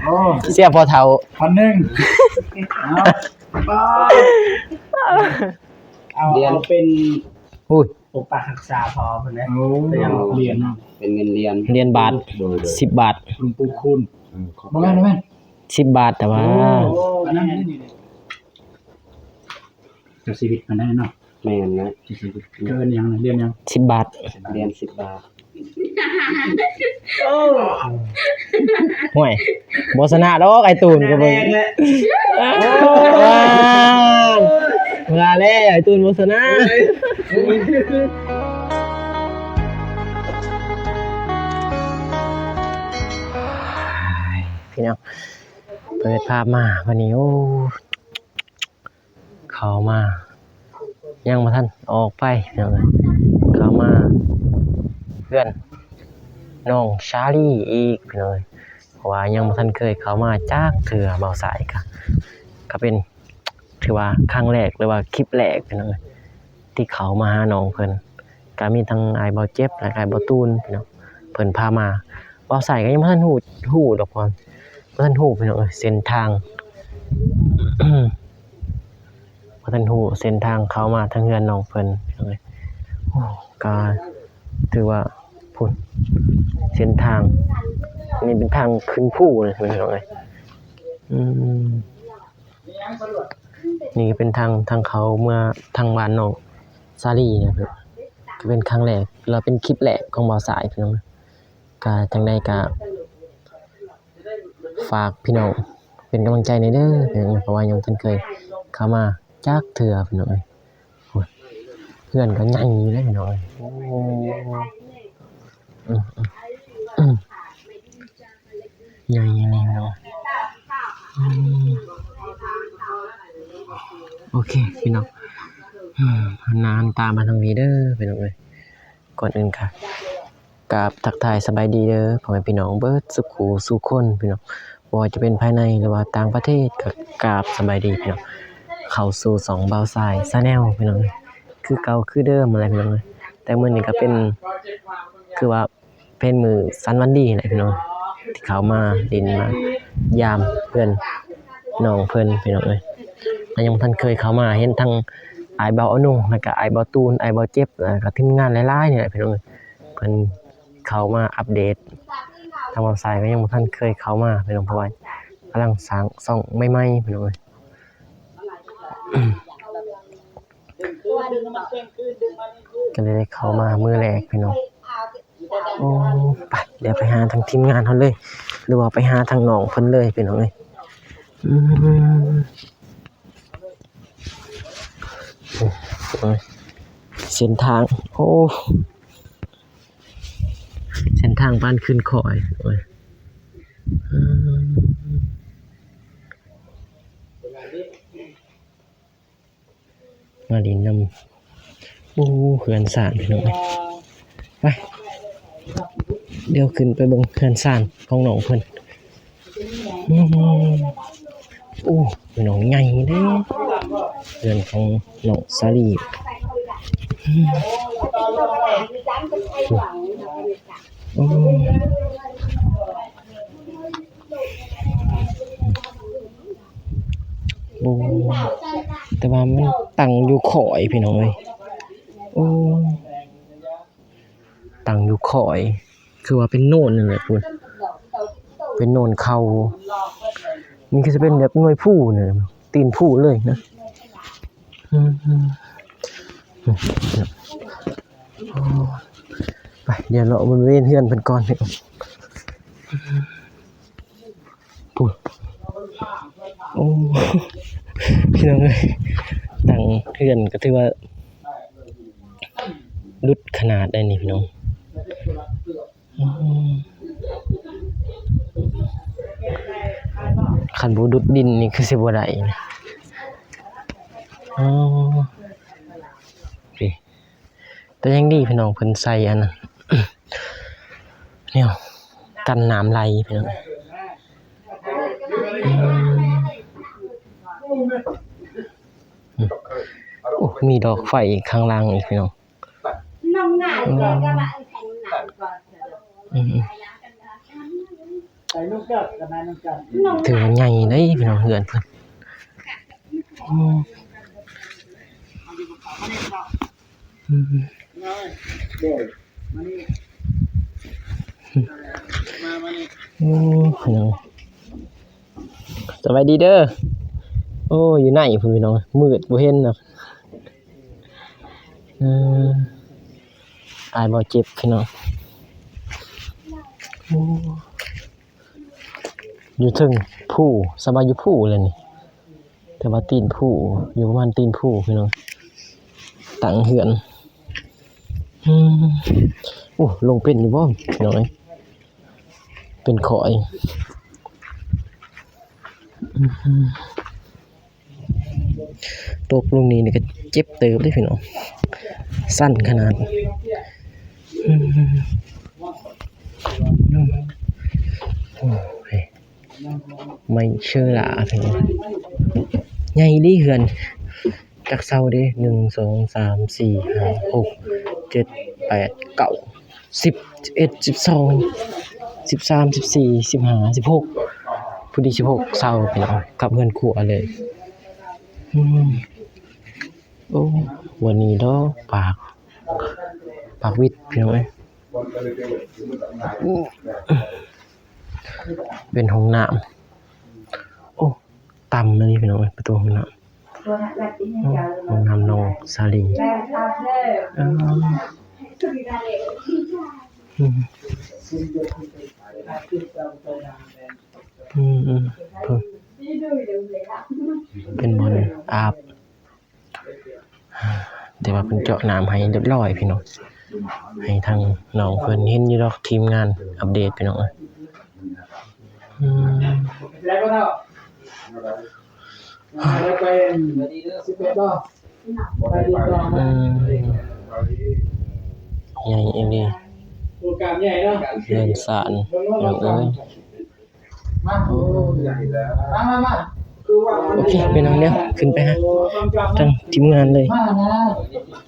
ໂອ້ ເສຍພໍ່ເຖົ້າ ພັນໜຶ່ງ ເອົາ ເອົາ ເປັນ ອຸ້ຍ ປົກປັກຮັກສາພໍ່ເພິ່ນເດ້ ໂອ້ ເປັນຫຍັງ ຫຼຽນເນາະ ເປັນເງິນຫຼຽນ ຫຼຽນບາດ ໂດຍ ໂດຍ ສິບບາດ ຫຼວງປູ່ຄູນ ອືມ ບໍ່ແມ່ນ ບໍ່ແມ່ນ ສິບບາດ ແຕ່ວ່າ ໂອ້ ອັນນັ້ນ ເຈົ້າຊີວິດເພິ່ນໄດ້ເນາະ ແມ່ນນະ ເຈົ້າຊີວິດ ເອີ້ນຫຍັງນະ ຫຼຽນຫຍັງ ສິບບາດ ຫຼຽນສິບບາດ ໂອ້ ຫ້ວຍ ບໍ່ຊະນະດອກ ອ້າຍຕູນກໍເບິ່ງ ແລກແຫຼະ ໂອ້ ວ່າແລ້ວ ອ້າຍຕູນບໍ່ຊະນະ ພີ່ນ້ອງ ເປີດພາບມາບັດນີ້ ໂອ້ ເຂົ້າມາ ຍັງບໍ່ທັນອອກໄປພີ່ນ້ອງເອີຍ ເຂົ້າມາເຮືອນນ້ອງຊາລີອີກພີ່ນ້ອງເອີຍ ເພາະວ່າຍັງບໍ່ທັນເຄີຍເຂົ້າມາຈັກເທື່ອ ບ່າວສາຍກະ ກະເປັນ ຖືວ່າຄັ້ງແລກ ຫຼືວ່າຄລິບແລກພີ່ນ້ອງເອີຍ ທີ່ເຂົ້າມາຫານ້ອງເພິ່ນ ກະມີທັງອ້າຍບ່າວເຈັບ ແລະ ອ້າຍບ່າວຕູນພີ່ນ້ອງ ເພິ່ນພາມາ ບ່າວສາຍກະຍັງບໍ່ທັນຮູ້ ຮູ້ດອກ ເພາະວ່າບໍ່ທັນຮູ້ພີ່ນ້ອງເອີຍ ເສັ້ນທາງ ບໍ່ທັນຮູ້ເສັ້ນທາງເຂົ້າມາທາງເຮືອນນ້ອງເພິ່ນພີ່ນ້ອງເອີຍ ໂອ້ ກະຖືວ່າພຸ້ນ ເສັ້ນທາງ ນີ້ເປັນທາງຂຶ້ນພູເລີຍພີ່ນ້ອງເອີຍ ອືມ ນີ້ກະເປັນທາງ ທາງເຂົ້າເມືອທາງບ້ານນ້ອງສາລີນະ ກະເປັນຄັ້ງແລກ ແລະ ເປັນຄລິບແລກຂອງບ່າວສາຍພີ່ນ້ອງ ກະຈັ່ງໃດກະ ຝາກພີ່ນ້ອງເປັນກຳລັງໃຈແດ່ເດີ ເພາະວ່າຍັງບໍ່ທັນເຄີຍເຂົ້າມາຈັກເທື່ອພີ່ນ້ອງເອີຍ ໂອ້ຍ ເຮືອນກໍໃຫຍ່ຢູ່ເດ້ພີ່ນ້ອງເອີຍ ໂອ້ ອືມ ອືມ ອືມ ໃຫຍ່ອີ່ຫຼີພີ່ນ້ອງ ອືມ ໂອເຄພີ່ນ້ອງ ອືມ ຫັນໜ້າຫັນຕາມາທາງນີ້ເດີພີ່ນ້ອງເອີຍ ກ່ອນອື່ນກະ ກາບທັກທາຍສະບາຍດີເດີພໍ່ແມ່ພີ່ນ້ອງເບິດສູ່ຄູ່ສູ່ຄົນພີ່ນ້ອງ ບໍ່ວ່າຈະເປັນພາຍໃນ ຫຼືວ່າຕ່າງປະເທດ ກະກາບສະບາຍດີພີ່ນ້ອງ ເຂົ້າສູ່ຊ່ອງບ່າວສາຍ Channel ພີ່ນ້ອງ ຄືເກົ່າຄືເດີມຫັ້ນແຫຼະພີ່ນ້ອງ ແຕ່ມື້ນີ້ກະເປັນ ຄືວ່າເປັນມື້ສັນວັນດີຫັ້ນແຫຼະພີ່ນ້ອງ ທີ່ເຂົ້າມາຫຼິ້ນມາຢາມເພື່ອນນ້ອງເພິ່ນພີ່ນ້ອງເອີຍ ແລະ ຍັງບໍ່ທັນເຄີຍເຂົ້າມາ ເຫັນທັງອ້າຍບ່າວອະນຸ ແລະ ກະອ້າຍບ່າວຕູນ ອ້າຍບ່າວເຈັບ ແລະ ກະທີມງານຫຼາຍໆນີ້ແຫຼະພີ່ນ້ອງເອີຍ ເພິ່ນເຂົ້າມາອັບເດດ ທາງບ່າວສາຍກະຍັງບໍ່ທັນເຄີຍເຂົ້າມາພີ່ນ້ອງ ເພາະວ່າກຳລັງສ້າງຊ່ອງໃໝ່ໆພີ່ນ້ອງເອີຍ ກະເລີຍໄດ້ເຂົ້າມາມື້ແລກພີ່ນ້ອງ ໂອ້ ໄປ ດຽວໄປຫາທາງທີມງານເຮົາເລີຍ ຫຼືວ່າໄປຫາທາງນ້ອງເພິ່ນເລີຍພີ່ນ້ອງເອີຍ ອືມ ເສັ້ນທາງ ໂອ້ ເສັ້ນທາງບ້ານຂຶ້ນຄອຍ ໂອ້ຍ ອືມ ມາຫຼິ້ນນຳ ໂອ້ ເຮືອນຊານພີ່ນ້ອງເອີຍ ໄປ ດຽວຂຶ້ນໄປເບິ່ງເຮືອນຊານຂອງນ້ອງເພິ່ນ ອືມ ໂອ້ ພີ່ນ້ອງໃຫຍ່ເດ້ ເຮືອນຂອງນ້ອງສາລີ ອືມ ໂອ້ ໂອ້ ແຕ່ວ່າມັນຕັ້ງຢູ່ຄ້ອຍພີ່ນ້ອງເອີຍ ໂອ້ ຕັ້ງຢູ່ຄ້ອຍ ຄືວ່າເປັນໂນນນັ້ນແຫຼະພຸ້ນ ເປັນໂນນເຂົາ ມັນຄືຊິເປັນແບບໜ່ວຍພູນີ້ ຕີນພູເລີຍນະ ອືມ ໂອ້ ໄປ ດຽວເລາະບໍລິເວນເຮືອນເພິ່ນກ່ອນ ພຸ້ນ ໂອ້ ພີ່ນ້ອງເອີຍ ຕັ້ງເຮືອນກໍຖືວ່າດຸດຂະໜາດໄດ໋ນີ້ພີ່ນ້ອງ ອືມ ຄັນບໍ່ດຸດດິນນີ້ຄືຊິບໍ່ໄດ້ ອໍ ນີ້ ແຕ່ຍັງດີພີ່ນ້ອງ ເພິ່ນໃສ່ອັນນັ້ນ ແນວກັນນ້ຳໄຫຼພີ່ນ້ອງ ອືມ ໂອ້ ມີດອກໄຟຂ້າງຫຼັງອີກພີ່ນ້ອງ ອືມ ອືມ. ຖືວ່າໃຫຍ່ເດ້ພີ່ນ້ອງ ເຮືອນເພິ່ນ. ອືມ ອືມ ໂອ້ ພີ່ນ້ອງ ສະບາຍດີເດີ. ໂອ້ ຢູ່ໃນພຸ້ນພີ່ນ້ອງ ມືດບໍ່ເຫັນເນາະ. ເອີ ອ້າຍບໍ່ເຈັບພີ່ນ້ອງ. ໂອ້ ຢູ່ເທິງພູ ສະບາຍຢູ່ພູແຫຼະນີ້ ແຕ່ວ່າຕີນພູ ຢູ່ປະມານຕີນພູພີ່ນ້ອງ ຕັ້ງເຮືອນ. ອືມ ໂອ້ ລົງເປັນຢູ່ບໍ່ພີ່ນ້ອງເອີຍ? ເປັນຂ້ອຍ. ອືມ ຕົກລົງນີ້ ນີ້ກໍເຈັບເຕີບເດ້ພີ່ນ້ອງ ຊັນຂະໜາດ. ອືມ ໂອ້ຍ ໄມ້ເຊີລາພີ່ນ້ອງ ໃຫຍ່ອີ່ຫຼີເຮືອນ. ຈັກເສົາເດ້ ໜຶ່ງ ສອງ ສາມ ສີ່ ຫ້າ ຫົກ ເຈັດ ແປດ ເກົ້າ ສິບ ສິບເອັດ ສິບສອງ ສິບສາມ ສິບສີ່ ສິບຫ້າ ສິບຫົກ ພໍດີສິບຫົກເສົາພີ່ນ້ອງ ກັບເຮືອນຄົວເລີຍ. ອືມ ໂອ້ ວັນນີ້ດອກປາກ ປາກວິດພີ່ນ້ອງເອີຍ. ເປັນຫ້ອງນ້ຳ ໂອ້ ຕ່ຳເລີຍພີ່ນ້ອງເອີຍ ປະຕູຫ້ອງນ້ຳ. ໂອ້ ຫ້ອງນ້ຳນ້ອງສາລີ. ເອີ ອືມ ອືມ ເພິ່ນ ເປັນບ່ອນອາບ ແຕ່ວ່າເພິ່ນເຈາະນ້ຳໃຫ້ຮຽບຮ້ອຍພີ່ນ້ອງ ໃຫ້ທາງນ້ອງເພິ່ນເຫັນຢູ່ດອກ ທີມງານອັບເດດພີ່ນ້ອງເອີຍ. ອືມ ອືມ ໃຫຍ່ອີ່ຫຼີ ເຮືອນຊານ ພີ່ນ້ອງເອີຍ. ໂອເຄ ພີ່ນ້ອງ ດຽວຂຶ້ນໄປຫາທາງທີມງານເລີຍ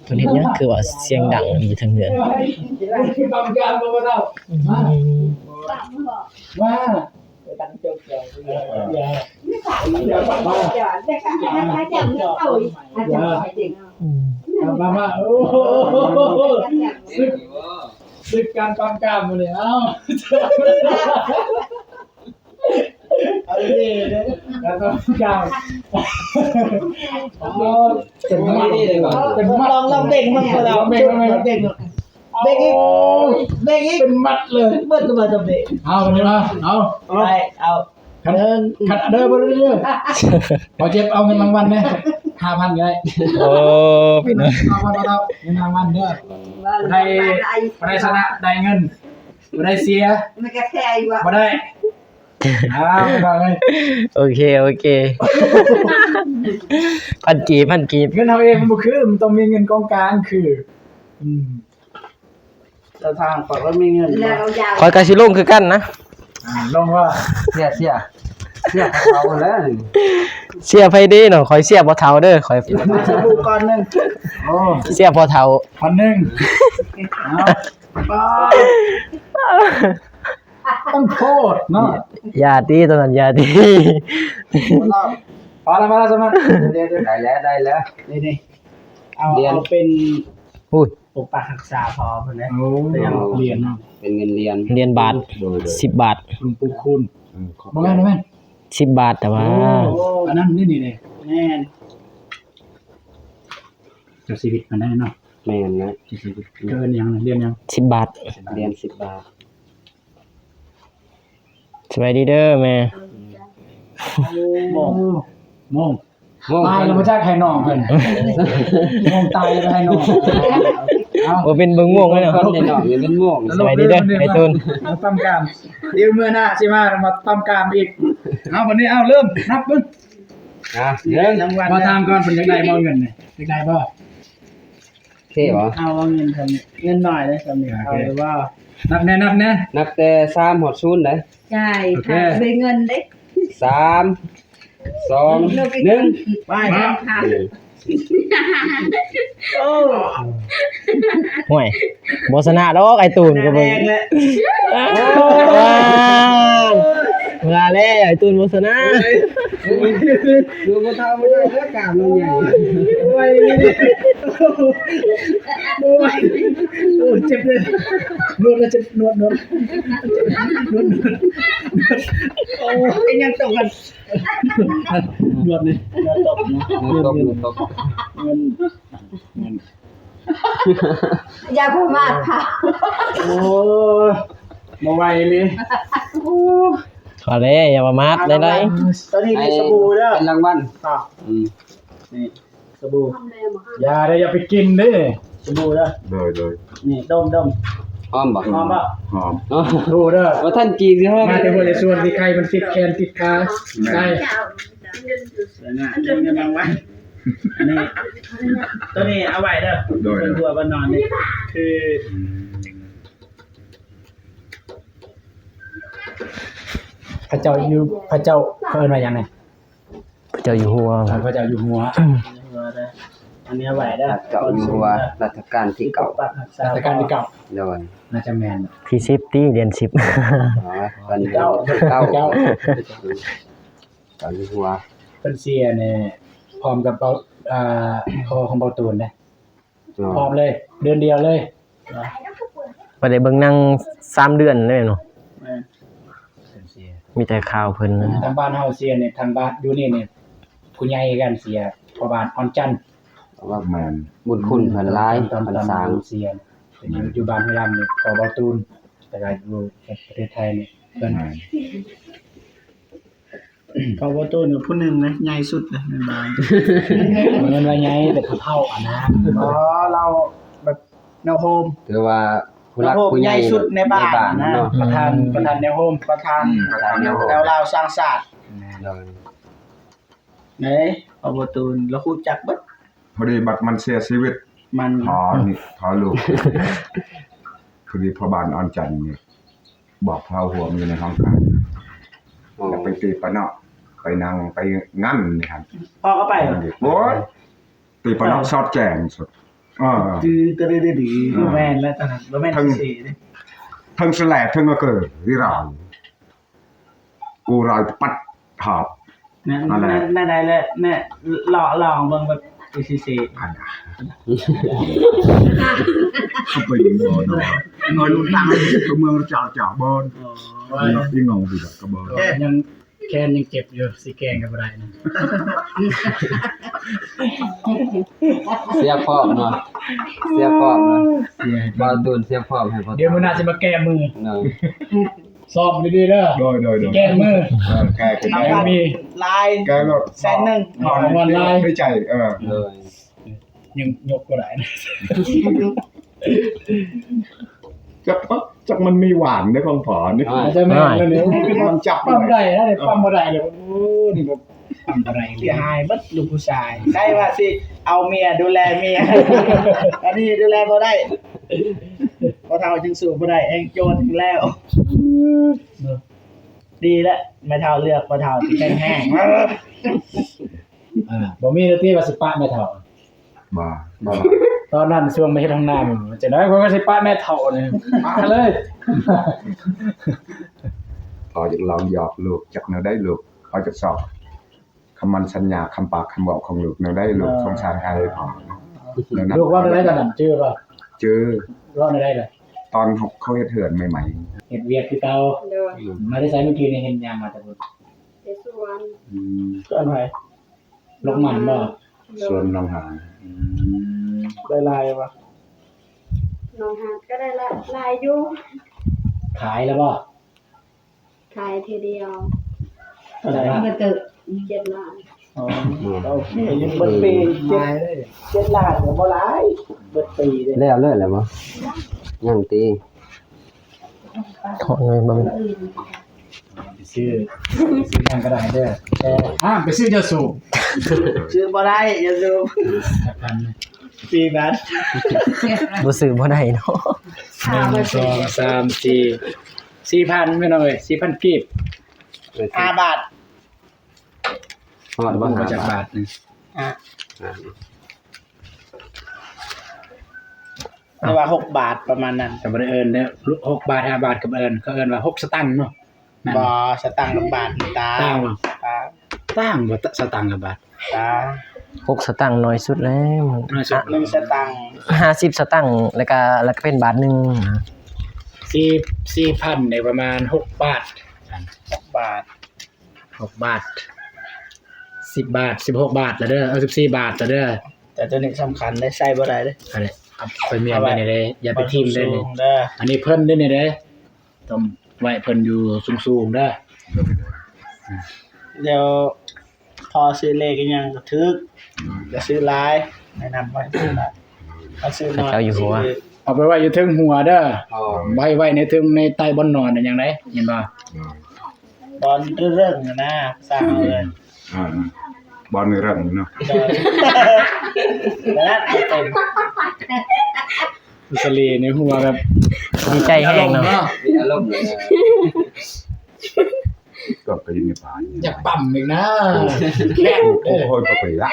ເພິ່ນເຮັດຫຍັງຄືວ່າສຽງດັງຢູ່ທາງເຮືອນ. ອືມ ອືມ ມາ ມາ ໂອ້ ສຶກ ສຶກການປ້ຳກ້າມມື້ນີ້ ເອົ້າ. ເອົາດີໆ ການປ້ຳກ້າມ ໂອ້ ເປັນມັດ ເປັນມັດ ລອງ ລອງເບັງເບິ່ງ ລອງເບັງ ເບິ່ງ ເບິ່ງ ເບິ່ງອີກ ເບິ່ງອີກ ເປັນມັດເລີຍ ເບິດລະບໍ່ຈຳເປັນ. ເອົາ ມານີ້ມາ ເອົາ ໄດ້ ເອົາ ຄັນ ຄັນເດີ ບໍ່ໄດ້ເດີ ຂໍເຈັບເອົາເງິນລາງວັນແດ່ ຫ້າພັນກໍໄດ້. ໂອ້ ພີ່ນ້ອງ ເອົາ ເອົາ ເອົາ ເງິນລາງວັນເດີ ໄດ້ ໄດ້ຊະນະໄດ້ເງິນ ບໍ່ໄດ້ເສຍ ມັນກໍແທ້ຢູ່ ບໍ່ໄດ້. ອ້າວ ໂອເຄ ໂອເຄ ພັນກີບ ພັນກີບ ເງິນເຮົາເອງມັນບໍ່ຄື ມັນຕ້ອງມີເງິນກອງກາງຄື ອືມ ເຈົ້າທາງຂ້ອຍກໍມີເງິນ ຂ້ອຍກໍຊິລົງຄືກັນນະ. ອ່າ ລົງວ່າ ເສຍ ເສຍ ເສຍເຂົາແລ້ວ ເສຍໃຜເດ້ເນາະ ຂ້ອຍເສຍພໍ່ເຖົ້າເດີ ຂ້ອຍ ສະບູ່ກ້ອນໜຶ່ງ ໂອ້ ເສຍພໍ່ເຖົ້າ ພັນໜຶ່ງ ເອົາ ປາດ ຕ້ອງໂທດເນາະ ຢ່າຕິ ຕອນນັ້ນຢ່າຕິ ພໍແລ້ວ ພໍແລ້ວ ສຳນັ້ນ ໄດ້ແລ້ວ ໄດ້ແລ້ວ ນີ້ໆ ເອົາ ເອົາເປັນ ອຸ້ຍ ປົກປັກຮັກສາພໍ່ເພິ່ນເດ້ ໂອ້ ເປັນຫຍັງ ຫຼຽນເນາະ ເປັນເງິນຫຼຽນ ຫຼຽນບາດ ໂດຍ ໂດຍ ສິບບາດ ຫຼວງປູ່ຄູນ ອືມ ຂອບໃຈ ບໍ່ແມ່ນ ບໍ່ແມ່ນ ສິບບາດ ແຕ່ວ່າ ໂອ້ ອັນນັ້ນນີ້ ນີ້ເດ້ ແມ່ນ ເຈົ້າຊີວິດເພິ່ນໄດ້ເນາະ ແມ່ນນະ ເຈົ້າຊີວິດ ເອີ້ນຫຍັງ ຫຼຽນຫຍັງ ສິບບາດ ຫຼຽນສິບບາດ. ສະບາຍດີເດີແມ່ ໂມງ ໂມງ ຕາຍແລ້ວບໍ່ຈັກໃຫ້ນ້ອງເພິ່ນ ໂມງຕາຍແລ້ວໃຫ້ນ້ອງ ເອົ້າ ບໍ່ເປັນເບິ່ງໂມງເລີຍເນາະ ເປັນໂມງ ສະບາຍດີເດີໄອ້ຕູນ ປ້ຳກ້າມ ດຽວມື້ໜ້າຊິມາ ມາປ້ຳກ້າມອີກ. ເອົາ ບັດນີ້ ເອົາ ເລີ່ມນັບເບິ່ງ ອ່າ ເບິ່ງ ມາຖາມກ່ອນ ເພິ່ນຢາກໄດ້ບໍ່ເງິນນີ້ ຢາກໄດ້ບໍ່? ເທ່ບໍ່? ເອົາເງິນສ່ຳນີ້ ເງິນໜ້ອຍເດ້ສ່ຳນີ້ ໂອເຄ ເອົາຢູ່ບໍ່? ນັບແດ່ ນັບແດ່ ນັບແຕ່ສາມຮອດສູນເດ້ ໃຊ່ ໂອເຄ ຖ້າໄດ້ເງິນເດ້ ສາມ ສອງ ໜຶ່ງ ໄປ ໄປ ໂອ້ ຫ້ວຍ ບໍ່ຊະນະດອກ ໄອ້ຕູນກໍເບິ່ງ ໂອ້ ວ້າວ ວ່າແລ້ວ ໄອ້ຕູນບໍ່ຊະນະ ໂອ້ຍ ໂອ້ຍ ບໍ່ເທົ່າບໍ່ໄດ້ແລ້ວ ກ້າມມັນໃຫຍ່ ໂອ້ຍ ໂອ້ຍ ໂອ້ຍ ເຈັບເລີຍ ນວດແລ້ວເຈັບ ນວດ ນວດ ນວດ ໂອ້ຍ ເປັນຫຍັງຕົກກັນ ນວດນີ້ ນວດຕົກນະ ນວດຕົກ ນວດຕົກ ເງິນ ເງິນ ຢ່າປະໝາດຄ່ະ ໂອ້ຍ ບໍ່ໄຫວເລີຍ ໂອ້ຍ ພໍແລ້ວ ຢ່າປະໝາດໄດ້ ຕອນນີ້ມີສະບູເດີ ເປັນລາງວັນ ອືມ ນີ້ສະບູ ຢ່າເດີ ຢ່າໄປກິນເດີ ສະບູເດີ ໂດຍ ໂດຍ ນີ້ດົມ ດົມ ຫອມບໍ່? ຫອມບໍ່? ຫອມ ໂອ້ ເດີ ບໍ່ທັນຈີບຊິຫອມ ມາແຕ່ຫ້ວຍແຕ່ສວນ ທີ່ໄຄມັນຕິດແຂນຕິດຂາ ໄດ້ ເງິນລາງວັນ ອັນນີ້ ໂຕນີ້ເອົາໄວ້ເດີ ໂດຍ ເພິ່ນຫົວບໍ່ນອນນີ້ ຄື ພະເຈົ້າຢູ່ ພະເຈົ້າເຂົາເອີ້ນວ່າຫຍັງນີ້? ພະເຈົ້າຢູ່ຫົວ ເອີ ພະເຈົ້າຢູ່ຫົວ ຢູ່ຫົວເດີ ອັນນີ້ເອົາໄວ້ເດີ ພະເຈົ້າຢູ່ຫົວ ລັດຊະການທີເກົ້າ ປົກປັກຮັກສາ ລັດຊະການທີເກົ້າ ໂດຍ ໜ້າຈະແມ່ນ ທີສິບຕິ ເດືອນສິບ ອໍ ເພິ່ນເຈົ້າ ເຈົ້າ ເຈົ້າຢູ່ຫົວ ເພິ່ນເສຍນີ້ ພ້ອມກັບເບົາ ອ່າ ພໍ່ຂອງເບົາຕູນເດ້ ອໍ ພ້ອມເລີຍ ເດືອນດຽວເລີຍ ບໍ່ໄດ້ເບິ່ງໜັງສາມເດືອນເລີຍເນາະ ແມ່ນ ເພິ່ນເສຍ ມີແຕ່ຂ່າວເພິ່ນ ທາງບ້ານເຮົາເສຍນີ້ ທາງບ້ານຢູ່ນີ້ນີ້ ຜູ້ໃຫຍ່ຄືກັນເສຍ ພໍ່ບ້ານອ່ອນຈັນ ແມ່ນ ບຸນຄຸນເພິ່ນຫຼາຍ ຕອນ ຕອນ ເພິ່ນສ້າງ ເສຍ ແມ່ນ ຢູ່ ຢູ່ບ້ານຫ້ວຍລຳນີ້ ພໍ່ເບົາຕູນ ແຕ່ວ່າຢູ່ປະເທດໄທນີ້ ເພິ່ນ ແມ່ນ ພໍ່ເບົາຕູນກໍຜູ້ໜຶ່ງນະ ໃຫຍ່ສຸດລະໃນບ້ານ ບໍ່ແມ່ນວ່າໃຫຍ່ ແຕ່ຜູ້ເຖົ້າຫັ້ນນະ ອໍ ລາວແບບແນວໂຮມ ຖືວ່າຜູ້ຫຼັກຜູ້ໃຫຍ່ໃຫຍ່ສຸດໃນບ້ານ ໃນບ້ານນະ ເນາະ ປະທານ ອືມ ປະທານແນວໂຮມ ປະທານ ອືມ ປະທານແນວໂຮມ ແລ້ວລາວສ້າງຊາດ ໂດຍ ເດ້ ພໍ່ເບົາຕູນ ລາວຮູ້ຈັກເບິດ ພໍດີບັດມັນເສຍຊີວິດ ມັນ ພໍນີ້ ພໍລູກ ພໍດີພໍ່ບ້ານອ່ອນຈັນນີ້ ບອກເຮົາຮ່ວມຢູ່ໃນຫ້ອງການ ອໍ ແລ້ວໄປຕີປະເນາະ ໄປນັ່ງໄປງັນນີ້ຫັ້ນ ພໍ່ກໍໄປ ໂອ້ຍ ຕີປະເນາະ ເອີ ສອດແຈ້ງສຸດ ເອີ ຈື່ຕະເດດດີ ເອີ ບໍ່ແມ່ນແລ້ວຕອນນັ້ນ ບໍ່ແມ່ນ ເທິງ ເສເດ້ ເທິງສະແຫຼດ ເທິງອະເກີ ວິຣາຍ ກູຣາຍປັດຫາບ ແນວ ນັ້ນແຫຼະ ແນວ ແນວໃດແຫຼະ ແນວ ລອງ ລອງເບິ່ງແບບ ອີ ຊີ ຊີ ອັນນະ ເຂົາໄປຍິງບໍ່ເນາະ ນ້ອຍລຸນຕັງ ເມືອງຈາກ ຈາກບໍ່ ອໍ ອີງອງຊິກະບໍ່ ແຂນຍັງ ແຂນຍັງເຈັບຢູ່ ຊິແກງກໍບໍ່ໄດ້ນະ ເສຍພ້ອມເນາະ ເສຍພ້ອມເນາະ ເສຍ ບ່າວຕູນເສຍພ້ອມໃຫ້ພໍ່ ດຽວມື້ໜ້າຊິມາແກ້ມື ເນາະ ຊ້ອມດີໆເດີ ໂດຍ ໂດຍ ໂດຍ ແກ້ມື ເອີ ແກ້ ແກ້ ລາງວັນມີ ຫຼາຍ ແກ້ໂລດ ແສນໜຶ່ງ ລາງວັນຫຼາຍ ໃນໃຈ ເອີ ໂດຍ ຍັງຍົກບໍ່ໄດ້ນະ ຈັກ ຈັກມັນມີຫວານໃນຂອງພໍ່ນີ້ ອາດຈະແມ່ນແລ້ວນີ້ ມັນຈັບ ປ້ຳໄດ້ນະ ປ້ຳບໍ່ໄດ້ເລີຍ ໂອ້ ນີ້ແບບ ປ້ຳບໍ່ໄດ້ເລີຍ ເສຍຫາຍເບິດລູກຜູ້ຊາຍ ໄດ້ວ່າຊິເອົາເມຍດູແລເມຍ ອັນນີ້ດູແລບໍ່ໄດ້ ພໍ່ເຖົ້າຈຶ່ງສູ້ບໍ່ໄດ້ ແຮງໂຈນແລ້ວ ດີແລ້ວ ແມ່ເຖົ້າເລືອກພໍ່ເຖົ້າທີ່ແຂງແຮງ ອ່າ ບໍ່ມີເລີຍຕິວ່າຊິປະແມ່ເຖົ້າ ບໍ່ ບໍ່ ຕອນນັ້ນຊ່ວງມາເຮັດຫ້ອງນ້ຳ ຈັ່ງໃດຂ້ອຍກໍຊິປະແມ່ເຖົ້ານີ້ ປະເລີຍ ພໍ່ຢາກລອງຢອກລູກ ຈັກແນວໃດລູກ ພໍ່ຈັກຊອກ ຄຳໝັ້ນສັນຍາ ຄຳປາກຄຳເວົ້າຂອງລູກແນວໃດ ລູກ ເອີ ສົງສານໃຫ້ພໍ່ ລູກເວົ້າແນວໃດຕອນນັ້ນ ຈື່ບໍ່? ຈື່ ເວົ້າແນວໃດລະ? ຕອນເຂົາເຮັດເຮືອນໃໝ່ໆ ເຮັດວຽກຄືເກົ່າ ໂດຍ ມາແຕ່ໃສມື້ກີ້ນີ້ ເຫັນຍ່າງມາແຕ່ພຸ້ນ? ແຕ່ສວນ ອືມ ສວນໃຜ? ລົກໝັ່ນບໍ່? ໂດຍ ສວນໜອງຫານ ອືມ ໄດ້ຫຼາຍບໍ່? ໜອງຫານກໍໄດ້ຫຼາຍ ຫຼາຍຢູ່ ຂາຍແລ້ວບໍ່? ຂາຍເທື່ອດຽວ ເທົ່າໃດ? ເບິດເຕີບ ເຈັດລ້ານ ອໍ ອືມ ໂອເຄ ເບິດປີ ເຈັດ ເຈັດລ້ານກໍບໍ່ຫຼາຍ ເບິດປີເດ້ ແລ້ວເລີຍແລ້ວບໍ່? ຍັງຕິ ເທາະເງິນບໍ່ແມ່ນ ໄປຊື້ ຊື້ຫຍັງກໍໄດ້ເດີ ແຕ່ຫ້າມໄປຊື້ຢາສູບ ຊື້ບໍ່ໄດ້ຢາສູບ ສີ່ພັນ ບໍ່ຊື້ບໍ່ໄດ້ເນາະ ໜຶ່ງ ສອງ ສາມ ສີ່ ສີ່ພັນ ພີ່ນ້ອງເອີຍ ສີ່ພັນກີບ ຫ້າບາດ ຮອດບໍ່ ຫ້າ ຈັກບາດ ບາດໜຶ່ງ ອ່ະ ອ່ະ ແຕ່ວ່າຫົກບາດປະມານນັ້ນ ກໍບໍ່ໄດ້ເອີ້ນເດ້ ຫົກບາດ ຫ້າບາດ ກໍບໍ່ເອີ້ນ ເຂົາເອີ້ນວ່າຫົກສະຕັງເນາະ ແມ່ນບໍ່? ບໍ່ ສະຕັງກັບບາດນີ້ຕ່າງ. ຕ່າງບໍ່? ຕ່າງ ຕ່າງບໍ່ ສະຕັງກັບບາດ? ຕ່າງ. ຫົກສະຕັງໜ້ອຍສຸດແລ້ວ. ໜ້ອຍສຸດ. ໜຶ່ງສະຕັງ. ຫ້າສິບສະຕັງ ແລ້ວກະ ແລ້ວກະເປັນບາດໜຶ່ງ. ສີ່ ສີ່ພັນນີ້ປະມານຫົກບາດ. ຫົກບາດ. ຫົກບາດ. ສິບບາດ. ສິບຫົກບາດລະເດີ. ເອີ ສິບສີ່ບາດລະເດີ. ແຕ່ໂຕນີ້ສຳຄັນເດ້ ໃຊ້ບໍ່ໄດ້ເດ້. ອັນນີ້ ເອົາໄປມ້ຽນໄວ້ນີ້ເດ້ ຢ່າໄປຖິ້ມເດ້ນີ້. ອັນນີ້ເພິ່ນເດ້ນີ້ເດ້. ຕ້ອງໄວ້ເພິ່ນຢູ່ສູງໆເດີ. ແລ້ວພໍຊື້ເລກອີ່ຫຍັງກໍຖືກ ຢ່າຊື້ຫຼາຍ. ແນະນຳໄວ້ຊື້ຫຼາຍ ຖ້າຊື້ໜ້ອຍ ເຈົ້າຢູ່ຫົວ ເອົາໄປໄວ້ຢູ່ເທິງຫົວເດີ. ໄວ້ ໄວ້ໃນເທິງ ໃນໃຕ້ບ່ອນນອນຫຍັງໃດ ເຫັນບໍ່? ບ່ອນເລິກໆນະ ສ້າງເອົາເລີຍ. ອ່າ ບ່ອນເລິກເນາະ. ໂດຍ ນັ້ນເຕັມ. ສະເລໃນຫົວແບບດີໃຈແຮງເນາະ ມີອາລົມເນາະ ມີອາລົມເລີຍ. ກໍໄປຢູ່ໃນປ່າ ຢາກປ້ຳອີກນະ. ໂອ້ຍ ບໍ່ໄປລະ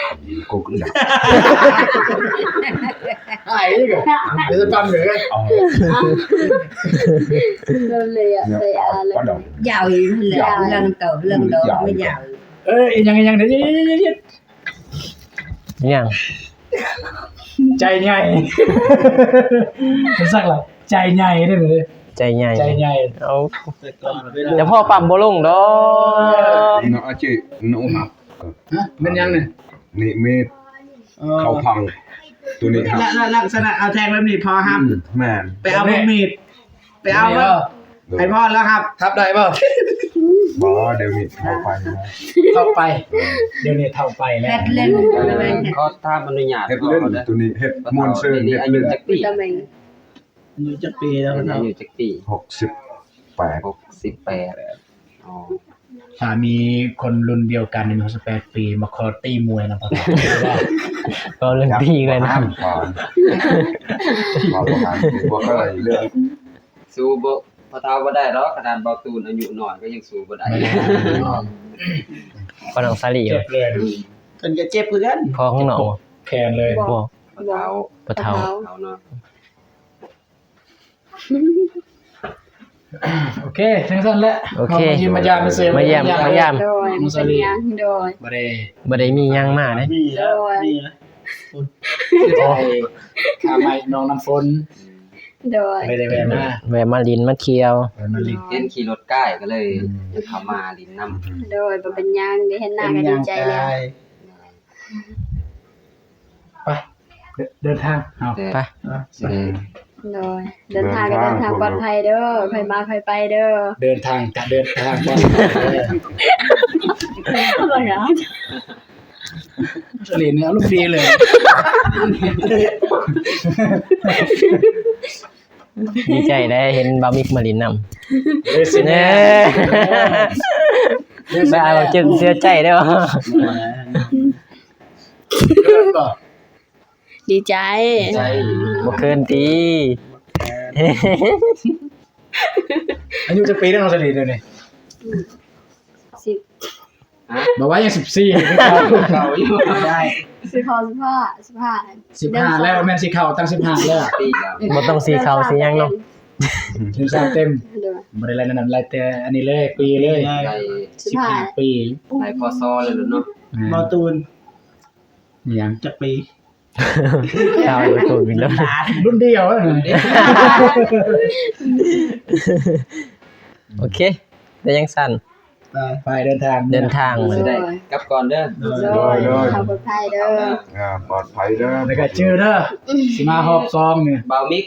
ກູກໍຢາກ ອ້າຍອີກ ເປັນປ້ຳເລີຍ. ເອີ ເລີຍ ເລີຍ ຍາວອີກແລ້ວ ເລື່ອງຕໍ່ເລື່ອງດອກມັນຍາວ. ເອີ ອີຫຍັງ ອີຫຍັງ ດຽວ ດຽວ ດຽວ ດຽວ. ຫຍັງ? ໃຈໃຫຍ່ ຈັກລະ ໃຈໃຫຍ່ເດ້ ໃຈໃຫຍ່ ໃຈໃຫຍ່. ເອົາ ແຕ່ພໍ່ປ້ຳບໍ່ລົງດອກ ເນາະ ອາຈິ ເນາະ. ຮະ ແມ່ນຫຍັງນີ້? ນີ້ມີ ເອີ ເຂົ້າພັງ ໂຕນີ້ ລະ ລະ ລັກສະນະເອົາແທງແບບນີ້ພໍຮັບ. ອືມ ແມ່ນ ໄປເອົາມີດ ໄປເອົາ ໃຫ້ພໍ່ລະຮັບ ຮັບໄດ້ບໍ່? ບໍ່ ດຽວນີ້ເຖົ້າໄປ ເຖົ້າໄປ ດຽວນີ້ເຖົ້າໄປແລ້ວ. ເຮັດຫຼິ້ນ ຂໍຖາມອະນຸຍາດ ເຮັດຫຼິ້ນ ໂຕນີ້ເຮັດມ່ວນຊື່ນ ເຮັດຫຼິ້ນ. ອາຍຸຈັກປີ? ອາຍຸຈັກປີແລ້ວ? ອາຍຸຈັກປີ? ຫົກສິບແປດ ຫົກສິບແປດ. ອໍ ຖ້າມີຄົນລຸ້ນດຽວກັນອາຍຸຫົກສິບແປດປີ ມາຂໍຕີມວຍນຳພໍ່ເຖົ້າ ກໍລຸ້ນປີເລີຍນະ. ບໍ່ເຄີຍເລື່ອງ ສູ້ບໍ່ ພໍ່ເຖົ້າບໍ່ໄດ້ດອກ ຂະໜາດເບົາຕູນອາຍຸນ້ອຍກໍຍັງສູ້ບໍ່ໄດ້. ພໍ່ນ້ອງສາລີ ເຈັບເລີຍ ເພິ່ນກໍເຈັບຄືກັນ. ພໍ່ຂອງນ້ອງ ແຂນເລີຍ. ບໍ່ ພໍ່ເຖົ້າ ພໍ່ເຖົ້າເນາະ. ໂອເຄ ຈັ່ງຊັ້ນແຫຼະ ໂອເຄ ເຮົາມາຢ້ຽມມາຢາມ ມາຢ້ຽມ ມາຢ້ຽມ ໂດຍ ນ້ອງສາລີ ໂດຍ ບໍ່ໄດ້ ບໍ່ໄດ້ມີຫຍັງມາເດ້. ມີແລ້ວ ໂດຍ ມີແລ້ວ ໂອ້ ຂ້າໄມ້ນ້ອງນ້ຳຝົນ ໂດຍ ໄດ້ ໄດ້ແວ່ມາ ແວ່ມາຫຼິ້ນມາທ່ຽວ ແວ່ມາຫຼິ້ນ ເຫັນຂີ່ລົດກ້າຍກໍເລີຍ ອືມ ເຂົ້າມາຫຼິ້ນນຳ. ໂດຍ ບໍ່ເປັນຫຍັງ ໄດ້ເຫັນໜ້າກໍດີໃຈແລ້ວ. ໄປ ເດີນທາງເຮົາ ໄປ ເອີ ໄປ ໂດຍ ເດີນທາງກໍເດີນທາງປອດໄພເດີ ໃຜມາໃຜໄປເດີ ເດີນທາງກະເດີນທາງປອດໄພເດີ. ສະເລນີ້ອາລົມດີເລີຍ ດີໃຈໄດ້ເຫັນບ່າວມິກມາຫຼິ້ນນຳ. ເອີ ຊິແມ່ນ ເອີ ບໍ່ເອົາຈຶ່ງເສຍໃຈເດ້. ດີໃຈ ດີໃຈ ບໍ່ເຂີນຕິ. ອາຍຸຈັກປີແລ້ວນ້ອງສາລີດຽວນີ້? ສິບ ຮະ ບອກວ່າຍັງສິບສີ່ ເກົ່າຢູ່ ໄດ້ ສິບຫ້າ ສິບຫ້າ ສິບຫ້າ ສິບຫ້າແລ້ວ ແມ່ນຊິເຂົ້າຕັ້ງສິບຫ້າແລ້ວ ບໍ່ຕ້ອງຊິເຂົ້າຊິຫຍັງເນາະ. ສິບສາມເຕັມ ໂດຍ ບໍ່ໄດ້ໄລ່ນັ້ນ ໄລ່ແຕ່ອັນນີ້ເລີຍ ປີເລີຍ ໄລ່ ສິບຫ້າປີ ໄລ່ ພ.ສ. ເລີຍເນາະ. ອືມ ບໍ່ຕູນ ຫຍັງ ຈັກປີ? ເຈົ້າໄປໂກງກິນແລ້ວ ລຸ້ນດຽວ ລຸ້ນດຽວ. ໂອເຄ ໄດ້ຈັ່ງຊັ້ນ ໄປ ໄປເດີນທາງ ເດີນທາງ ໂດຍ ກັບກ່ອນເດີ ໂດຍ ໂດຍ ໂດຍ ເຂົ້າປອດໄພເດີ ອ່າ ປອດໄພເດີ ແລ້ວກໍຈື່ເດີ ຊິມາຮອບສອງນີ້ ບ່າວມິກ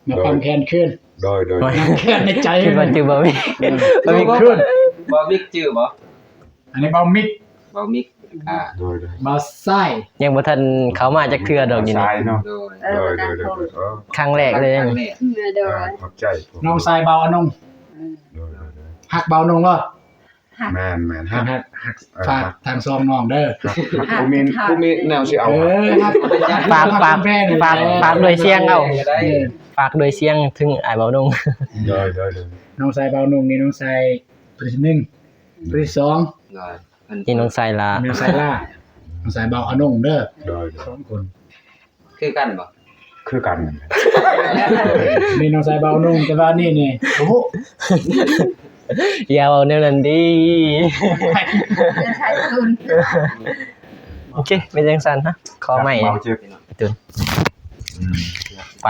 ມາປ້ຳແຂນຄືນ ໂດຍ ໂດຍ ແຂນໃນໃຈ ຄິດວ່າຈື່ບ່າວມິກ ເອີ ບ່າວມິກຄືນ ບ່າວມິກຈື່ບໍ່? ອັນນີ້ບ່າວມິກ ບ່າວມິກ ອ່າ ໂດຍ ໂດຍ ບ່າວຊາຍ ຍັງບໍ່ທັນເຂົ້າມາຈັກເທື່ອດອກຢູ່ນີ້ ບ່າວຊາຍເນາະ ໂດຍ ໂດຍ ໂດຍ ໂດຍ ເອີ ຄັ້ງແລກເລີຍ ຄັ້ງແລກ ອືມ ໂດຍ ອ່າ ຂອບໃຈ ນ້ອງຊາຍບ່າວອານົງ ໂດຍ ໂດຍ ໂດຍ ຮັກບ່າວອານົງບໍ່? ຮັກ ແມ່ນໆ ຮັກ ຮັກ ຮັກ ເອີ ຝາກທັງສອງນ້ອງເດີ ຮັກ ຮັກ ບໍ່ມີ ບໍ່ມີແນວຊິເອົາ ເອີ ຮັກ ຝາກ ຝາກ ຝາກ ຝາກດ້ວຍສຽງເອົາ ເອີ ຝາກດ້ວຍສຽງເຖິງອ້າຍບ່າວອານົງ ໂດຍ ໂດຍ ໂດຍ ນ້ອງຊາຍບ່າວອານົງນີ້ ນ້ອງຊາຍຜູ້ທີໜຶ່ງ ຜູ້ທີສອງ ໂດຍ ນີ້ນ້ອງຊາຍຫຼ້າ ນ້ອງຊາຍຫຼ້າ ນ້ອງຊາຍບ່າວອານົງເດີ ໂດຍ ສອງຄົນ ຄືກັນບໍ່? ຄືກັນ ນີ້ນ້ອງຊາຍບ່າວອານົງ ແຕ່ວ່ານີ້ນີ້ ໂອ້ໂຫ ຢ່າເວົ້າແນວນັ້ນເດ້. ໂອເຄ ເປັນຈັ່ງຊັ້ນຮະ ຂໍໃໝ່ ເບົາເຈັບ ໄອ້ຕຸນ ໄປ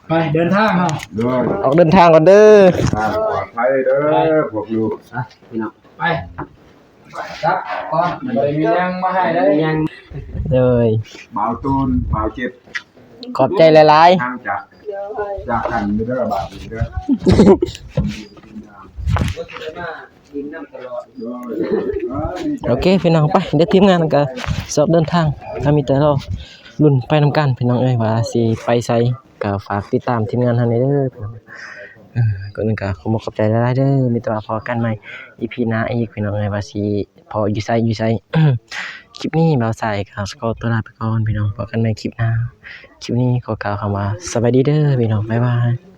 ໄປເດີນທາງເຮົາ ໂດຍ ອອກເດີນທາງກ່ອນເດີ ເດີນທາງປອດໄພເດີ ພວກລູກ ໄປ ໄປ ກັບກ່ອນ ບໍ່ໄດ້ມີຫຍັງມາໃຫ້ເດ້ ໂດຍ ເບົາຕູນ ເບົາເຈັບ ຂອບໃຈຫຼາຍໆ ຫ່າງຈາກ ຈາກກັນເດີ ບາດນີ້ເດີ ໂອເຄພີ່ນ້ອງ ໄປ ດຽວທີມງານກໍຊອກເດີນທາງ ກໍມີແຕ່ລໍລຸ້ນໄປນຳກັນພີ່ນ້ອງເອີຍ ວ່າຊິໄປໃສ ກໍຝາກຕິດຕາມທີມງານເຮົາແດ່ເດີ. ເອີ ກ່ອນອື່ນກໍຂໍຂອບໃຈຫຼາຍໆເດີ ມີແຕ່ວ່າພໍ້ກັນໃໝ່ອີພີໜ້າອີກພີ່ນ້ອງເອີຍ ວ່າຊິພໍ້ຢູ່ໃສຢູ່ໃສ. ຄລິບນີ້ບ່າວສາຍກໍຂໍຕົວລາໄປກ່ອນພີ່ນ້ອງ ພໍ້ກັນໃໝ່ຄລິບໜ້າ. ຄລິບນີ້ຂໍກ່າວຄຳວ່າສະບາຍດີເດີພີ່ນ້ອງ ບາຍບາຍ.